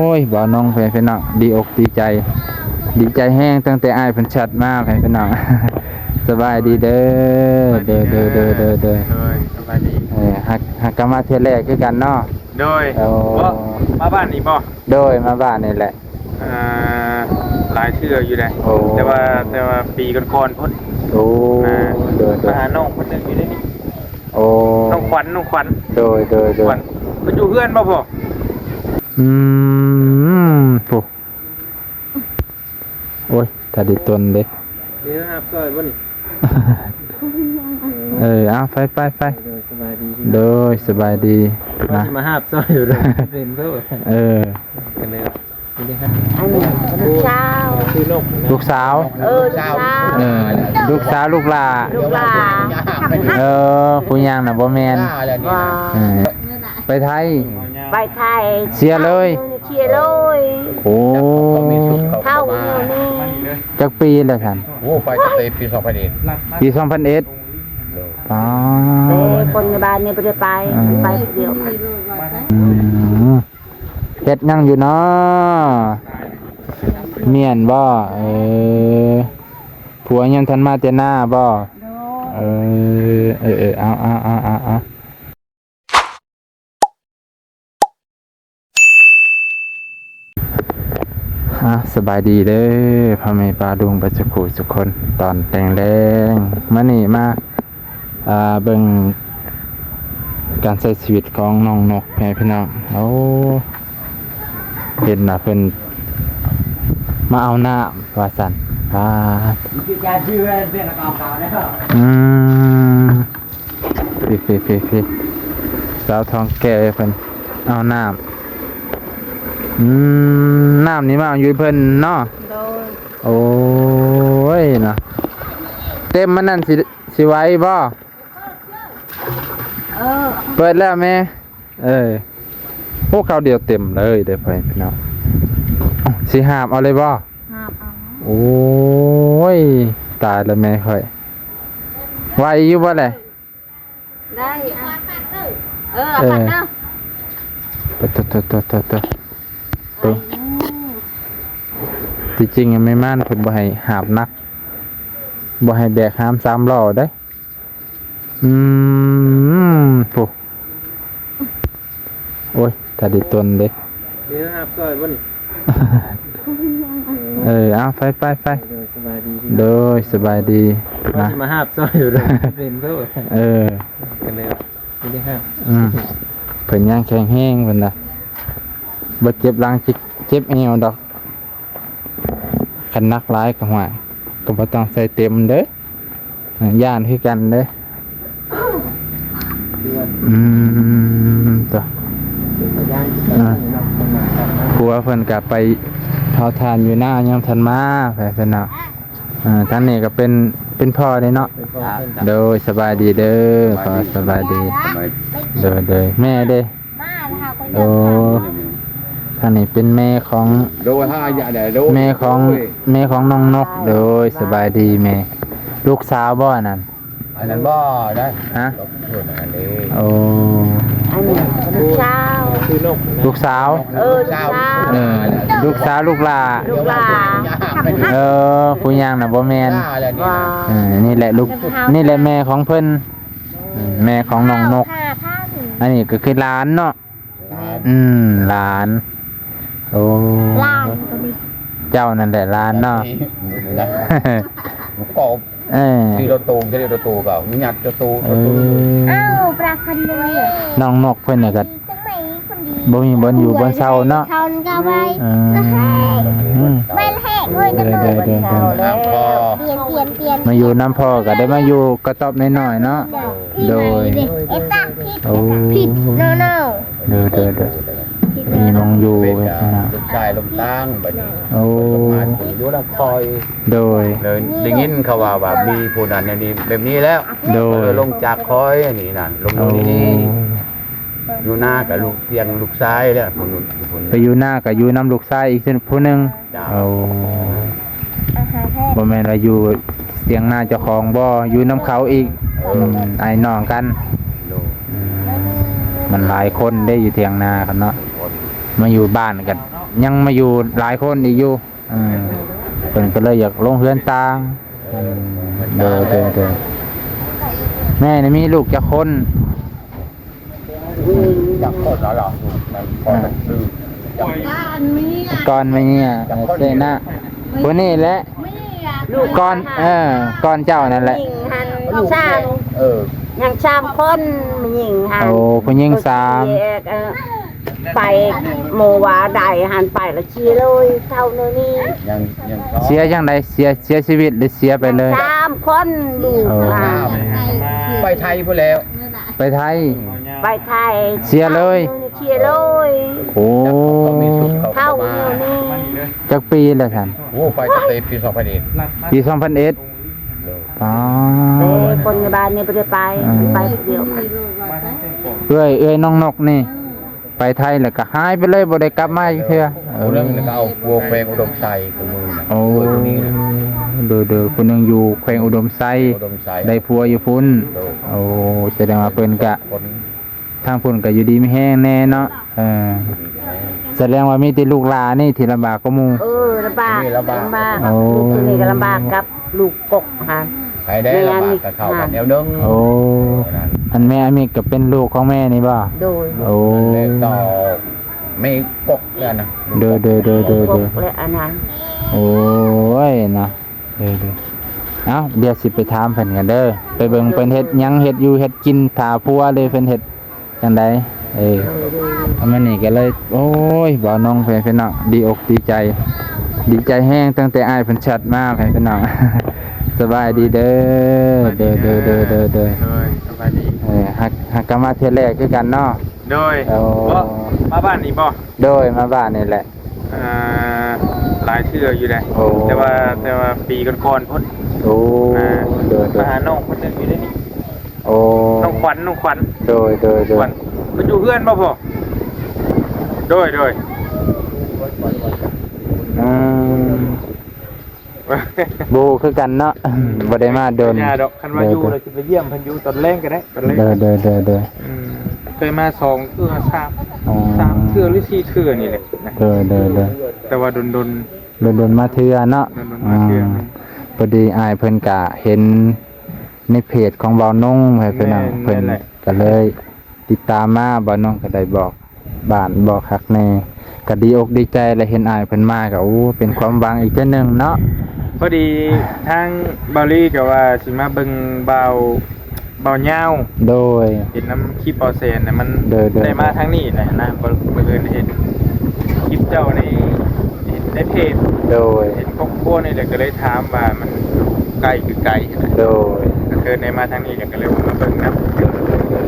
ໂອ້ຍ ບ່າວນ້ອງ ພໍ່ແມ່ພີ່ນ້ອງ ດີອົກດີໃຈ ດີໃຈແຮງ ຕັ້ງແຕ່ອ້າຍເພິ່ນແຊັດມາ ພໍ່ແມ່ພີ່ນ້ອງ ສະບາຍດີເດີ ເດີ ເດີ ເດີ ເດີ ເດີ ໂດຍ ສະບາຍດີ ເອີ ຫາກ ຫາກກັບມາເທື່ອແລກຄືກັນເນາະ ໂດຍ ໂອ້ ມາບ້ານນີ້ບໍ່? ໂດຍ ມາບ້ານນີ້ແຫຼະ ອ່າ ຫຼາຍເທື່ອຢູ່ເດ້ ໂອ້ ແຕ່ວ່າ ແຕ່ວ່າປີກ່ອນໆພຸ້ນ ໂອ້ ອ່າ ໂດຍ ໂດຍ ມາຫານ້ອງຄົນໜຶ່ງຢູ່ໃນນີ້ ໂອ້ ນ້ອງຂວັນ ນ້ອງຂວັນ ໂດຍ ໂດຍ ໂດຍ ຂວັນ ເພິ່ນຢູ່ເຮືອນບໍ່ພໍ່? ອືມ ໂອ້ ໂອ້ຍ ຖ້າໄດ້ຕົນເດ້ ເດີ ຮັບຊ່ອຍບໍ່ນີ້? ເອີ ເອົາ ໄປ ໄປ ໄປ ໂດຍ ສະບາຍດີ ໂດຍ ສະບາຍດີ ວ່າຊິມາຮັບຊ່ອຍຢູ່ເດີ ເປັນເດີ ເອີ ກັນເລີຍ ອັນນີ້ລູກສາວ ລູກສາວ ເອີ ລູກສາວ ເອີ ລູກສາວ ລູກຫຼ້າ ລູກຫຼ້າ ເອີ ຜູ້ຍ່າງນະບໍ່ແມ່ນ ວ່າ ເອີ ໄປໄທ ໄປໄທ ເສຍເລີຍ ເສຍເລີຍ ໂອ້ ເຖົ້າແນວນີ້ ຈັກປີແລ້ວຊັ້ນ? ໂອ້ ໄປຕັ້ງແຕ່ປີສອງພັນເອັດ ປີສອງພັນເອັດ ໂດຍ ປ້າ ເອີ ຄົນໃນບ້ານນີ້ບໍ່ໄດ້ໄປ ອືມ ໄປຜູ້ດຽວ ອືມ ເຮັດຫຍັງຢູ່ເນາະ? ມ້ຽນບໍ່? ເອີ ຜົວຍັງທັນມາແຕ່ນາບໍ່? ໂດຍ ເອີ ເອີ ເອີ ເອົາ ເອົາ ເອົາ ເອົາ ເອົາ ອ່າ ສະບາຍດີເດີ ພໍ່ແມ່ປ້າລຸງເບິດສຸຂູສຸຄົນ ຕອນແລງໆ ມື້ນີ້ມາ ອ່າ ເບິ່ງການໃຊ້ຊີວິດຂອງນ້ອງນົກ ແມ່ພີ່ນ້ອງ ໂອ້ ເຫັນວ່າເພິ່ນມາເອົານ້ຳວ່າຊັ້ນ ປາດ ອືມ ພີ້ໆໆ ສາວທ້ອງແກ່ເພິ່ນເອົານ້ຳ ອືມ ນ້ຳນີ້ມາເອົາຢູ່ເພິ່ນເນາະ ໂດຍ ໂອ້ຍເນາະ ເຕັມມັນນັ້ນຊິ ຊິໄຫວບໍ່? ເອີ ເປີດແລ້ວແມ່ ເອີ ໂອ້ ຄາວດຽວເຕັມເລີຍເດີ ພໍ່ແມ່ພີ່ນ້ອງ ຊິຫາບເອົາເລີຍບໍ່? ຫາບເອົາ ໂອ້ຍ ຕາຍແລ້ວແມ່ຂ້ອຍ ໄຫວຢູ່ບໍ່ແຫຼະ? ໄດ້ ເອີ ເອີ ເອົາພັດເດີ ໂຕ ໂຕ ໂຕ ທີ່ຈິງແມ່ມ່ານເພິ່ນບໍ່ໃຫ້ຫາບໜັກ ບໍ່ໃຫ້ແບກຫາມສາມລໍ້ເດ້ ອືມ ໂອ້ ໂອ້ຍ ຖ້າໄດ້ຕົນເດ້ ເດີ ຮັບຊ່ອຍບໍ່ນີ້? ເອີ ເອົາ ໄປ ໄປ ໄປ ໂດຍ ສະບາຍດີ ໂດຍ ສະບາຍດີ ວ່າຊິມາຮັບຊ່ອຍຢູ່ເດີ ເປັນເດີ ເອີ ກັນເລີຍ ບໍ່ໄດ້ຮັບ ອືມ ເພິ່ນຍັງແຂງແຮງເພິ່ນນະ ບໍ່ເຈັບຫຼັງ ເຈັບແອວດອກ ຄັນໜັກຫຼາຍກໍ ຫ້ວຍ ກໍບໍ່ຕ້ອງໃສ່ເຕັມເດີ ຢ້ານຄືກັນເດ້ ອືມ ຕົວະ ອ່າ ຜົວເພິ່ນກໍໄປເຜົາຖ່ານຢູ່ນາ ຍັງທັນມາ ໄປເພິ່ນເນາະ ອ່າ ທາງນີ້ກໍເປັນ ເປັນພໍ່ເດ້ເນາະ ເປັນພໍ່ເພິ່ນ ໂດຍ ສະບາຍດີເດີ ສະບາຍດີ ສະບາຍດີ ສະບາຍ ໂດຍ ໂດຍ ແມ່ເດ້? ມາແລ້ວເຮົາກໍ ໂອ້ ທາງນີ້ເປັນແມ່ຂອງ ໂດຍ ຫາຢາໄດ້ ໂດຍ ແມ່ຂອງ ໂດຍ ແມ່ຂອງນ້ອງນົກ ໂດຍ ສະບາຍດີແມ່ ລູກສາວບໍ່ອັນນັ້ນ? ອັນນັ້ນບໍ່ໄດ້ ຮະ? ໂອ້ ອັນນີ້ລູກສາວ ລູກສາວ ເອີ ລູກສາວ ເອີ ລູກສາວ ລູກຫຼ້າ ລູກຫຼ້າ ເອີ ຜູ້ຍ່າງນະບໍ່ແມ່ນ ວ່າ ເອີ ນີ້ແຫຼະລູກ ນີ້ແຫຼະແມ່ຂອງເພິ່ນ ແມ່ຂອງນ້ອງນົກ ຫ້າພັນ ອັນນີ້ກໍຄືຫຼານເນາະ ຫຼານ ອືມ ຫຼານ ໂອ້ ຫຼານກໍມີ ເຈົ້ານັ້ນແຫຼະຫຼານເນາະ ກອບ ເອີ ທີ່ລົດຕູ້ ທີ່ລົດຕູ້ກໍມີຫຍັດລົດຕູ້ ເອີ ອ້າວ ປາຄັນເລີຍ ນ້ອງນົກເພິ່ນນີ້ກໍ ບໍ່ມີບ່ອນຢູ່ບ່ອນເຊົາເນາະ ເອີ ໄປແລ້ວ ໂອ້ຍ ເດີ ເດີ ເດີ ເດີ ມາຢູ່ນຳພໍ່ກໍໄດ້ມາຢູ່ກະຕ໊ອບນ້ອຍໆເນາະ ໂດຍ ໂອ້ ເດີ ເດີ ເດີ ມີໝ່ອງຢູ່ ເປັນລູກຊາຍລົງຕ່າງບັດນີ້ ໂອ້ ມາຢູ່ນຳຂ້ອຍ ໂດຍ ເລີຍໄດ້ຍິນເຂົາວ່າ ວ່າມີຜູ້ນັ້ນແນວນີ້ແບບນີ້ແລ້ວ ໂດຍ ເອີ ລົງຈາກຂ້ອຍອັນນີ້ນະ ລົງຢູ່ນີ້ ໂອ້ ຢູ່ນາກໍລູກ ລ້ຽງລູກຊາຍແລ້ວ ຜູ້ໜຶ່ງ ຜູ້ໜຶ່ງ ໄປຢູ່ນາກໍຢູ່ນຳລູກຊາຍອີກຜູ້ໜຶ່ງ ເຈົ້າ ໂອ້ ບໍ່ແມ່ນວ່າຢູ່ຖຽງນາເຈົ້າຂອງບໍ່ ຢູ່ນຳເຂົາອີກ ເອີ ອືມ ອ້າຍນ້ອງກັນ ໂດຍ ອືມ ມັນຫຼາຍຄົນເດ້ຢູ່ຖຽງນາກັນເນາະ ຄົນ ມາຢູ່ບ້ານກັນ ຍັງມາຢູ່ຫຼາຍຄົນອີກຢູ່. ເອີ ເພິ່ນກໍເລີຍຢາກລົງເຮືອນຕ່າງ. ເອີ ໂດຍ ໂດຍ ໂດຍ. ແມ່ນີ້ມີລູກຈັກຄົນ? ຈັກຄົນລະ ມັນພໍຈະຊື່ ກ່ອນເມຍ ເຊນະ ຜູ້ນີ້ແຫຼະ. ກ່ອນ ເອີ ກ່ອນເຈົ້ານັ້ນແຫຼະ. ຍິງຫັ້ນສາມ ເອີ ຍັງສາມຄົນ ຍິງຫັ້ນ. ໂອ້ ຜູ້ຍິງສາມ ໄປໂມວາໄດຫັ້ນ ໄປລະເສຍເລີຍ ເທົ່າແນວນີ້. ຍັງ ຍັງ ເສຍຈັ່ງໃດ? ເສຍ ເສຍຊີວິດ ຫຼືເສຍໄປເລີຍ? ສາມຄົນ ລູກ. ໂອ້ ໄປໄທພຸ້ນແລ້ວ. ໄປໄທ ໄປໄທ ເສຍເລີຍ. ເສຍເລີຍ. ໂອ້ ເທົ່າແນວນີ້. ຈັກປີແລ້ວຊັ້ນ? ໂອ້ ໄປຕັ້ງແຕ່ປີສອງພັນເອັດ ປີສອງພັນເອັດ. ໂດຍ ອໍ ເອີ ຄົນໃນບ້ານນີ້ບໍ່ໄດ້ໄປ. ອືມ ໄປຜູ້ດຽວ. ເອື້ອຍ ເອື້ອຍນ້ອງນົກນີ້ ໄປໄທແລ້ວກໍຫາຍໄປເລີຍ ບໍ່ໄດ້ກັບມາອີກເທື່ອ. ເອີ ຜູ້ໜຶ່ງກໍເອົາຜົວແຂວງອຸດົມໄຊ ຜູ້ໜຶ່ງນະ. ໂອ້ ໂດຍ ໂດຍ ຜູ້ໜຶ່ງຢູ່ແຂວງອຸດົມໄຊ ອຸດົມໄຊ ໄດ້ຜົວຢູ່ພຸ້ນ. ໂດຍ ໂອ້ ສະແດງວ່າເພິ່ນກະ ທາງພຸ້ນກໍຢູ່ດີມີແຮງແດ່ເນາະ. ເອີ ສະແດງວ່າມີແຕ່ລູກຫຼານນີ້ທີ່ລຳບາກກວ່າໝູ່. ເອີ ລຳບາກ ລຳບາກ. ໂອ້ ຜູ້ນີ້ກໍລຳບາກກັບລູກກົກຫັ້ນ. ໃຜໄດ້ລຳບາກກັບເຂົາກັນແນວໜຶ່ງ. ໂອ້ ອັນແມ່ອາມິກກໍເປັນລູກຂອງແມ່ນີ້ບໍ່? ໂດຍ ໂອ້ ແມ່ກົກແລ້ວນະ. ໂດຍ ໂດຍ ໂດຍ ໂດຍ ແລະອັນນັ້ນ. ໂອ້ຍ ນະ. ເອີ ເອີ ເອົ້າ ດຽວຊິໄປຖາມເພິ່ນກັນເດີ ໄປເບິ່ງເພິ່ນເຮັດຫຍັງ ເຮັດຢູ່ເຮັດກິນ ຖ້າຜົວເລີຍ ເພິ່ນເຮັດຈັ່ງໃດ. ເອີ ເອີ ເອີ ອັນນີ້ກໍເລີຍ ໂອ້ຍ ບ່າວນົງ ເພື່ອນພີ່ນ້ອງ ດີອົກດີໃຈ ດີໃຈແຮງ ຕັ້ງແຕ່ອ້າຍເພິ່ນແຊັດມາ ເພື່ອນພີ່ນ້ອງ. ສະບາຍດີເດີ. ໂດຍ ໂດຍ ໂດຍ ໂດຍ ໂດຍ ໂດຍ ສະບາຍດີ. ເອີ ຫາກ ຫາກກໍມາເທື່ອແລກຄືກັນເນາະ. ໂດຍ ໂອ້ ມາບ້ານນີ້ບໍ່? ໂດຍ ມາບ້ານນີ້ແຫຼະ. ອ່າ ຫຼາຍເທື່ອຢູ່ແຫຼະ. ໂອ້ ແຕ່ວ່າ ແຕ່ວ່າປີກ່ອນໆພຸ້ນ. ໂອ້ ອ່າ ໂດຍ ໂດຍ ມາຫານ້ອງຄົນໜຶ່ງຢູ່ເດ້ນີ້. ໂອ້ ນ້ອງຂວັນ ນ້ອງຂວັນ. ໂດຍ ໂດຍ ໂດຍ ຂວັນ ເພິ່ນຢູ່ເຮືອນບໍ່ພໍ່? ໂດຍ ໂດຍ ອືມ ບໍ່ຮູ້ຄືກັນເນາະ ບໍ່ໄດ້ມາດົນ. ຢ່າດອກ ຄັນວ່າຢູ່ແລ້ວຊິໄປຢ້ຽມເພິ່ນຢູ່ຕອນແລງກໍໄດ້ ຕອນແລງ. ໂດຍ ໂດຍ ໂດຍ ໂດຍ ອືມ ເຄີຍມາສອງເທື່ອ ສາມ ອໍ ສາມເທື່ອ ຫຼື ສີ່ເທື່ອນີ້ແຫຼະ. ໂດຍ ໂດຍ ໂດຍ ແຕ່ວ່າດົນໆ ດົນໆມາເທື່ອເນາະ. ດົນໆມາເທື່ອ. ອໍ ພໍດີອ້າຍເພິ່ນກະເຫັນໃນເພຈຂອງບ່າວນົງ ໃຫ້ເພິ່ນນະ ແມ່ນ ເພິ່ນ ແມ່ນແຫຼະ ກະເລີຍຕິດຕາມມາ. ບ່າວນົງກະໄດ້ບອກ ບ້ານບໍ່ຄັກແນ່ ກະດີອົກດີໃຈ ແລະ ເຫັນອ້າຍເພິ່ນມາກະ ໂອ້ ເປັນຄວາມຫວັງອີກເທື່ອໜຶ່ງເນາະ. ພໍດີທາງບ່າວລີກະວ່າຊິມາເບິ່ງບ່າວ ບ່າວຍາວ. ໂດຍ ເຫັນນຳຄລິບບ່າວແສນນະ ມັນ ໂດຍ ໂດຍ ໄດ້ມາທາງນີ້ແຫຼະນະ ບັງເອີນເຫັນຄລິບເຈົ້າໃນ ໃນເພຈ. ໂດຍ ເຫັນຄອບຄົວນີ້ແຫຼະ ກະເລີຍຖາມວ່າມັນຢູ່ໃກ້ຫຼືໄກນະ. ໂດຍ ກະເລີຍໄດ້ມາທາງນີ້ ກະເລີຍມາເບິ່ງນຳ. ໂດຍ ໂດຍ ໂດຍ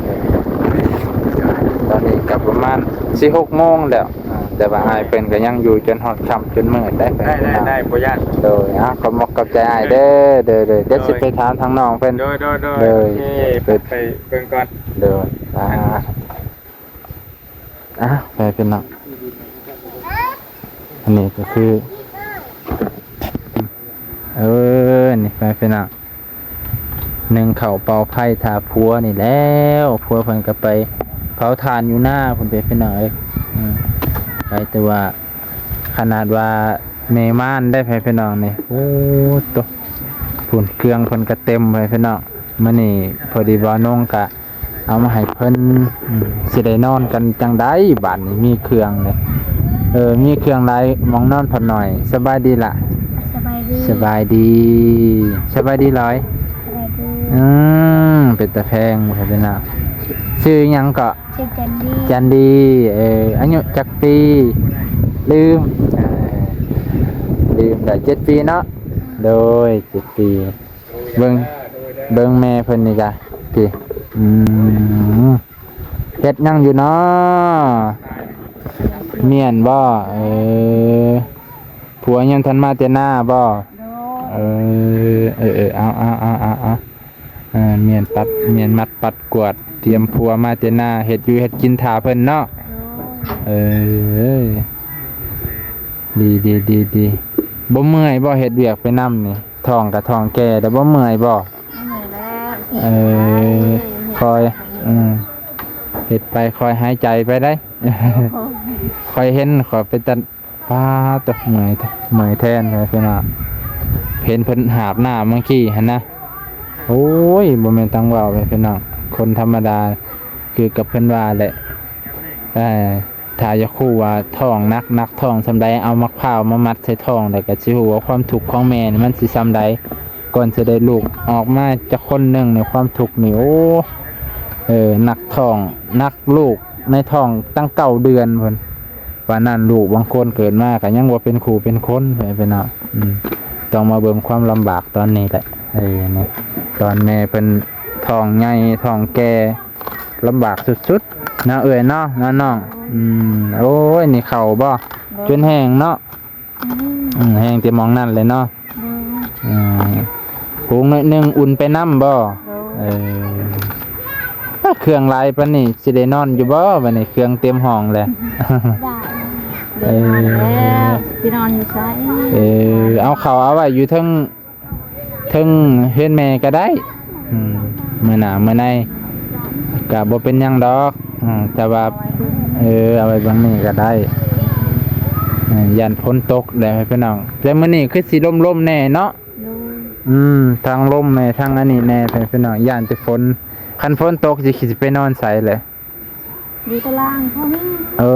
ຕອນນີ້ກໍປະມານສີ່ຫົກໂມງແລ້ວ ອ່າ ແຕ່ວ່າອ້າຍເພິ່ນກໍຍັງຢູ່ຈົນຮອດຄ່ຳຈົນມືດໄດ້. ໄດ້ ໄດ້ ໄດ້ ບໍ່ຢ້ານ. ໂດຍ ອ່າ ຂອບມົກຂອບໃຈອ້າຍເດີ. ໂດຍ ໂດຍ ດຽວຊິໄປຖາມທາງນ້ອງເພິ່ນ. ໂດຍ ໂດຍ ໂດຍ ໂດຍ ໂອເຄ ໂດຍ ໄປເບິ່ງກ່ອນ. ໂດຍ ອ່າ ອ່າ ໄປເພິ່ນເນາະ. ອັນນີ້ກໍຄື ເອີ ນີ້ໄປພີ່ນ້ອງ ໜຶ້ງເຂົ້າເປົ່າໄຟຖ້າຜົວນີ້ແລ້ວ ຜົວເພິ່ນກໍໄປເຜົາຖ່ານຢູ່ນາພຸ້ນເດ້ພີ່ນ້ອງເອີຍ. ອືມ ໄປແຕ່ວ່າຂະໜາດວ່າແມ່ມ່ານໄດ້ໄປພີ່ນ້ອງນີ້ ໂອ້ໂຕ ພຸ້ນເຄື່ອງເພິ່ນກໍເຕັມໄປພີ່ນ້ອງ. ມື້ນີ້ພໍດີບ່າວນົງກະ ເອົາມາໃຫ້ເພິ່ນ. ອືມ ຊິໄດ້ນອນກັນຈັ່ງໃດບາດນີ້ ມີເຄື່ອງເລີຍ. ເອີ ມີເຄື່ອງຫຼາຍ ໝ່ອງນອນພໍໜ້ອຍ. ສະບາຍດີລະ? ສະບາຍດີ ສະບາຍດີ ສະບາຍດີຫຼາຍ. ສະບາຍດີ. ອືມ ເປັນຕາແພງເນາະ. ຊື່ຫຍັງເກາະ? ຊື່ຈັນດີ. ຈັນດີ. ເອີ ອາຍຸຈັກປີ? ລືມ ລືມແລ້ວ. ເຈັດປີເນາະ. ໂດຍ ເຈັດປີ. ເບິ່ງ ເບິ່ງແມ່ເພິ່ນນີ້ກະ ພີ້ ອືມ ເຮັດຫຍັງຢູ່ນໍ? ມ້ຽນບໍ? ເອີ ຜົວຍັງທັນມາແຕ່ນາບໍ? ໂດຍ. ເອີ ເອີ ເອີ ເອົາ ເອົາ ເອົາ ເອົາ ເອົາ ມ້ຽນປັດ ມ້ຽນມັດປັດກວາດ ຕຽມຜົວມາແຕ່ນາ ເຮັດຢູ່ເຮັດກິນຖ້າເພິ່ນເນາະ. ໂດຍ. ເອີ ດີ ດີ ດີ ດີ. ບໍ່ເມື່ອຍບໍ ເຮັດວຽກໄປນຳນີ້? ທ້ອງກະທ້ອງແກ່ແລ້ວ ບໍ່ເມື່ອຍບໍ? ເມື່ອຍແລ້ວ. ເອີ ໄປ ຄ່ອຍ ເຮັດໄປ ອືມ ຄ່ອຍຫາຍໃຈໄປໄດ໋. ໂອ້ ຂ້ອຍເຫັນ ຂ້ອຍເປັນຕາ ປາດໂທ້ ເມື່ອຍ ເມື່ອຍແທນເລີຍພີ່ນ້ອງ. ເຫັນເພິ່ນຫາບນ້ຳເມື່ອກີ້ຫັ້ນນະ ໂອ້ຍ ບໍ່ແມ່ນຕັງເວົ້າເລີຍພີ່ນ້ອງ. ຄົນທຳມະດາ ຄືກັບເພິ່ນວ່າແຫຼະ ເອີ ຖ້າຢາກຮູ້ວ່າທ້ອງໜັກ ໜັກທ້ອງສ່ຳໃດ ເອົາໝາກພ້າວມາມັດໃສ່ທ້ອງ ແລ້ວກໍຊິຮູ້ວ່າຄວາມທຸກຂອງແມ່ນີ້ມັນຊິສ່ຳໃດ. ກ່ອນຊິໄດ້ລູກອອກມາຈັກຄົນໜຶ່ງນີ້ ຄວາມທຸກນີ້ ໂອ້ ເອີ ໜັກທ້ອງ ໜັກລູກໃນທ້ອງຕັ້ງເກົ້າເດືອນພຸ້ນ. ປານນັ້ນ ລູກບາງຄົນເກີດມາກໍຍັງບໍ່ເປັນຄູ່ເປັນຄົນ ເອີ ພີ່ນ້ອງ. ອືມ ຕ້ອງມາເບິ່ງຄວາມລຳບາກຕອນນີ້ແຫຼະ. ເອີ ນີ້ ຕອນແມ່ເພິ່ນທ້ອງໃຫຍ່ ທ້ອງແກ່ ລຳບາກສຸດໆ ເນາະເອື້ອຍເນາະ ເນາະນ້ອງ. ອືມ ໂອ້ຍ ນີ້ເຂົ້າບໍ່? ໂດຍ ຈົນແຫ້ງເນາະ. ອືມ ອືມ ແຫ້ງແຕ່ໝ່ອງນັ້ນແຫຼະເນາະ. ໂດຍ ອືມ ຫຸງໜ້ອຍໜຶ່ງ ອຸ່ນໄປນຳບໍ່? ໂດຍ ເອີ ເຄື່ອງຫຼາຍປານນີ້ ຊິໄດ້ນອນຢູ່ບໍ່? ບັດນີ້ເຄື່ອງເຕັມຫ້ອງແລ້ວ. ໄດ້ ເອີ ໄດ້ນອນແລ້ວ ຊິນອນຢູ່ໃສ? ເອີ ເອົາເຂົ້າເອົາໄວ້ຢູ່ເທິງ ເທິງເຮືອນແມ່ກໍໄດ້. ອືມ ມື້ໜ້າມື້ໃນກໍບໍ່ເປັນຫຍັງດອກ. ອືມ ແຕ່ວ່າ ເອີ ເອົາໄວ້ເບື້ອງນີ້ກໍໄດ້. ເອີ ຢ້ານຝົນຕົກແຫຼະພີ່ນ້ອງ ແຕ່ມື້ນີ້ຄືຊິລົມໆແດ່ເນາະ. ໂດຍ ອືມ ທັງລົມແດ່ ທັງອັນນີ້ແດ່ພີ່ນ້ອງ ຢ້ານແຕ່ຝົນ. ຄັນຝົນຕົກຊິ ຊິໄປນອນໃສແຫຼະ? ຢູ່ຕາລາງພໍ່ນີ້. ເອີ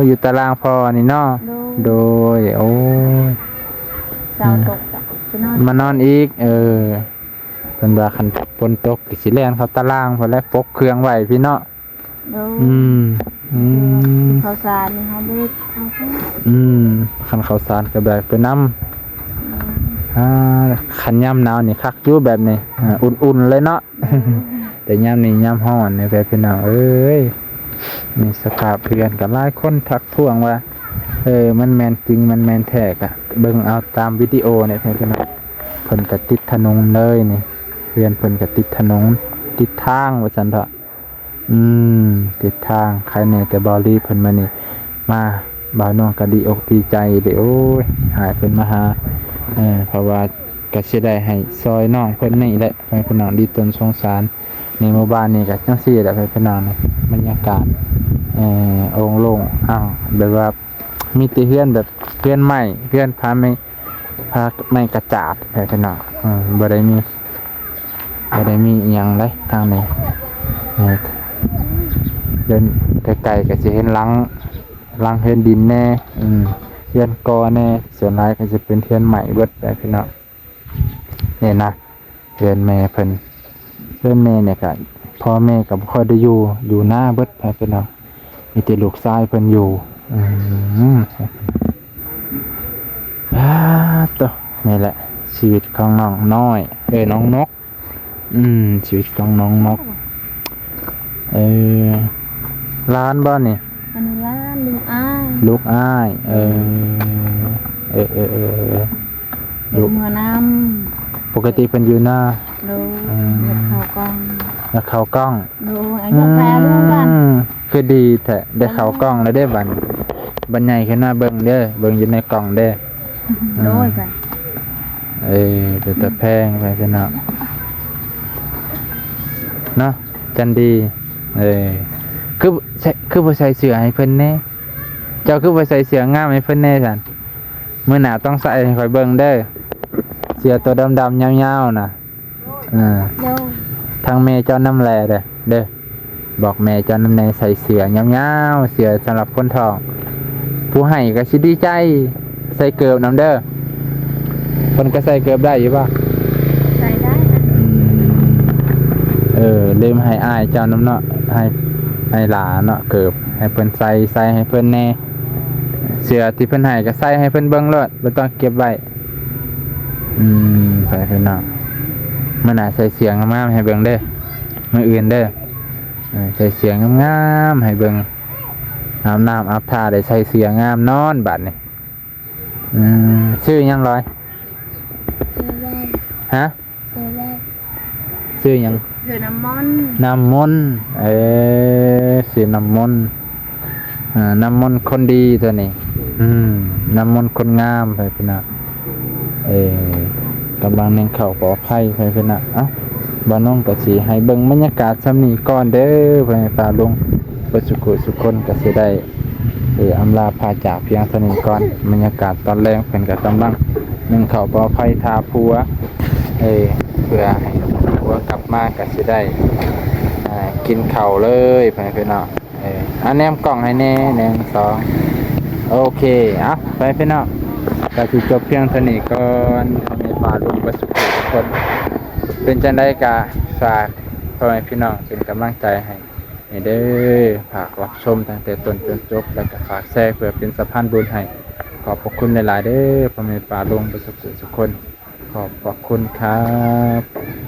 ຢູ່ຕາລາງພໍ່ນີ້ເນາະ. ໂດຍ ໂດຍ ໂອ້ຍ ເຊົ້າຕົກກໍໄປນອນ ມານອນອີກ. ເອີ ເພິ່ນວ່າຄັນຝົນຕົກກໍຊິແລ່ນເຂົ້າຕາລາງພຸ້ນແຫຼະ ປົກເຄື່ອງໄວ້ພີ້ເນາະ. ໂດຍ ອືມ ອືມ ເຂົ້າສານນີ້ເຮົາບໍ່ໄດ້ເອົາໄປ. ອືມ ຄັນເຂົ້າສານກໍແບກໄປນຳ. ໂດຍ ອ່າ ຄັນຍາມໜາວນີ້ຄັກຢູ່ແບບນີ້ ອ່າ ອຸ່ນໆເລີຍເນາະ. ແຕ່ຍາມນີ້ຍາມຮ້ອນນີ້ແຫຼະພີ່ນ້ອງເອີຍ. ນີ້ສະພາບເຮືອນກໍຫຼາຍຄົນທັກທ້ວງວ່າ ເອີ ມັນແມ່ນຈິງ ມັນແມ່ນແທ້ ກະເບິ່ງເອົາຕາມວິດີໂອນີ້ແຫຼະພີ່ນ້ອງ. ເພິ່ນກະຕິດຖະໜົນເລີຍນີ້ ເຮືອນເພິ່ນກະຕິດຖະໜົນ ຕິດທາງວ່າຊັ້ນເຖາະ. ອືມ ຕິດທາງ ໃຄແນ່ແຕ່ເບົາລີເພິ່ນມື້ນີ້ມາ ບ່າວນ້ອງກໍດີອົກດີໃຈເດ້. ໂອ້ຍ ໃຫ້ເພິ່ນມາຫາ ເອີ ເພາະວ່າ ກໍຊິໄດ້ໃຫ້ຊ່ອຍນ້ອງເພິ່ນນີ້ແຫຼະ ໃຫ້ພີ່ນ້ອງດີຕົນສົງສານ. ໃນໝູ່ບ້ານນີ້ກໍຈັ່ງຊີ້ແຫຼະພີ່ນ້ອງ ບັນຍາກາດ ເອີ ໂອງໂລ່ງ ອ້າວ ແບບວ່າມີແຕ່ເຮືອນແບບເຮືອນໄມ້ ເຮືອນຜ້າໄມ້ ຜ້າໄມ້ກະຈາດ ໃຫ້ພີ່ນ້ອງ ເອີ ບໍ່ໄດ້ມີ ບໍ່ໄດ້ມີອີ່ຫຍັງເດ້ທາງນີ້. ເອີ ເດີນໄກໆກໍຊິເຫັນຫຼັງ ຫຼັງເຮືອນດິນແດ່ ອືມ ເຮືອນກໍແດ່ ສ່ວນຫຼາຍກໍຈະເປັນເຮືອນໄມ້ເບິດແຫຼະພີ່ນ້ອງ. ນີ້ນະ ເຮືອນແມ່ເພິ່ນ ເຮືອນແມ່ນີ້ກະ ພໍ່ແມ່ກໍບໍ່ຄ່ອຍໄດ້ຢູ່ ຢູ່ນາເບິດ ພີ່ນ້ອງ ມີແຕ່ລູກຊາຍເພິ່ນຢູ່. ອືມ ອາໂຕ ນີ້ແຫຼະຊີວິດຂອງນ້ອງນ້ອຍ ເອີ ນ້ອງນົກ. ອືມ ຊີວິດຂອງນ້ອງນົກ ເອີ ຫຼານບໍ່ນີ້? ອັນນີ້ຫຼານ ລູກອ້າຍ ລູກອ້າຍ ເອີ ເອີ ເອີ ເອີ ເອີ ລູກເມືອນຳ ປົກກະຕິເພິ່ນຢູ່ນາ ໂດຍ ອືມ ຢາກເຂົ້າກ້ອງ ຢາກເຂົ້າກ້ອງ ໂດຍ ອາ ອືມ ຢາກໄປເອົາລູກກ່ອນ ຄືດີແທ້ ໄດ້ເຂົ້າກ້ອງແລ້ວເດ້ບັດ ບັດໃຫຍ່ຂຶ້ນມາເບິ່ງເດີ ເບິ່ງຢູ່ໃນກ້ອງເດີ. ໂດຍ ອືມ ໄປ ເອີ ເປັນຕາແພງໄປເນາະ ເນາະ ຈັນດີ ເອີ ຄື ຄືບໍ່ໃສ່ເສື້ອໃຫ້ເພິ່ນແດ່? ເຈົ້າຄືບໍ່ໃສ່ເສື້ອງາມໃຫ້ເພິ່ນແດ່ຊັ້ນ? ມື້ໜ້າຕ້ອງໃສ່ໃຫ້ຂ້ອຍເບິ່ງເດີ ເສື້ອໂຕດຳໆຍາວໆນະ. ເອີ ໂດຍ ທັງແມ່ເຈົ້ານຳແຫຼະເດີ ເດີ ບອກແມ່ເຈົ້ານຳແດ່ ໃສ່ເສື້ອຍາວໆ ເສື້ອສຳລັບຄົນທ້ອງ ຜູ້ໃຫ້ກໍຊິດີໃຈ ໃສ່ເກີບນຳເດີ. ເພິ່ນກໍໃສ່ເກີບໄດ້ຢູ່ບໍ່? ໃສ່ໄດ້ນະ ອືມ ເອີ ລືມໃຫ້ອ້າຍເຈົ້ານຳເນາະ ໃຫ້ ໃຫ້ຫຼ້າເນາະ ເກີບໃຫ້ເພິ່ນໃສ່ ໃສ່ໃຫ້ເພິ່ນແດ່ ເສື້ອທີ່ເພິ່ນໃຫ້ກໍໃສ່ໃຫ້ເພິ່ນເບິ່ງໂລດ ບໍ່ຕ້ອງເກັບໄວ້. ອືມ ໄປພີ່ນ້ອງ ມື້ໜ້າໃສ່ເສື້ອງາມໆໃຫ້ເບິ່ງເດີ ມື້ອື່ນເດີ ເອີ ໃສ່ເສື້ອງາມໆໃຫ້ເບິ່ງ ອາບນ້ຳອາບທ່າໄດ້ໃສ່ເສື້ອງາມນອນບາດນີ້. ອືມ ຊື່ຫຍັງລອຍ? ຊື່ລອຍ ຮະ? ຊື່ລອຍ ຊື່ຫຍັງ? ຊື່ນ້ຳມົນ ນ້ຳມົນ ເອີ ຊື່ນ້ຳມົນ ອ່າ ນ້ຳມົນຄົນດີຕົວນີ້ ອືມ ນ້ຳມົນຄົນງາມ ໄປພີ່ນ້ອງ ເອີ ກຳລັງໜຶ້ງເຂົ້າ ຂໍອະໄພ ໄປພີ່ນ້ອງ. ເອົ້າ ບ່າວນົງກໍຊິໃຫ້ເບິ່ງບັນຍາກາດສ່ຳນີ້ກ່ອນເດີ ພໍ່ແມ່ປ້າລຸງ ເບິດສຸຂູສຸຄົນກໍຊິໄດ້ ເອີ ອຳລາພາຈາກພຽງເທົ່ານີ້ກ່ອນ. ບັນຍາກາດຕອນແລງເພິ່ນກໍກຳລັງໜຶ້ງເຂົ້າເປົ່າໄຟຖ້າຜົວ ເອີ ເພື່ອໃຫ້ຜົວກັບມາກໍຊິໄດ້ ອ່າ ກິນເຂົ້າເລີຍ ພໍ່ແມ່ພີ່ນ້ອງ. ເອີ ອ່າ ແນມກ້ອງໃຫ້ແດ່ ໜຶ່ງ ສອງ ໂອເຄ. ເອົາ ໄປພີ່ນ້ອງ ກໍຊິຈົບພຽງເທົ່ານີ້ກ່ອນ ພໍ່ແມ່ປ້າລຸງເບິດສຸກທຸກຄົນ. ເປັນຈັ່ງໃດກໍຝາກພໍ່ແມ່ພີ່ນ້ອງເປັນກຳລັງໃຈໃຫ້ ນີ້ເດີ ຝາກຮັບຊົມຕັ້ງແຕ່ຕົ້ນຈົນຈົບ ແລ້ວກໍຝາກແຊເພື່ອເປັນສະພານບຸນໃຫ້. ຂອບພະຄຸນຫຼາຍໆເດີ ພໍ່ແມ່ປ້າລຸງເບິດສຸກທຸກຄົນ. ຂອບພະຄຸນຄັບ.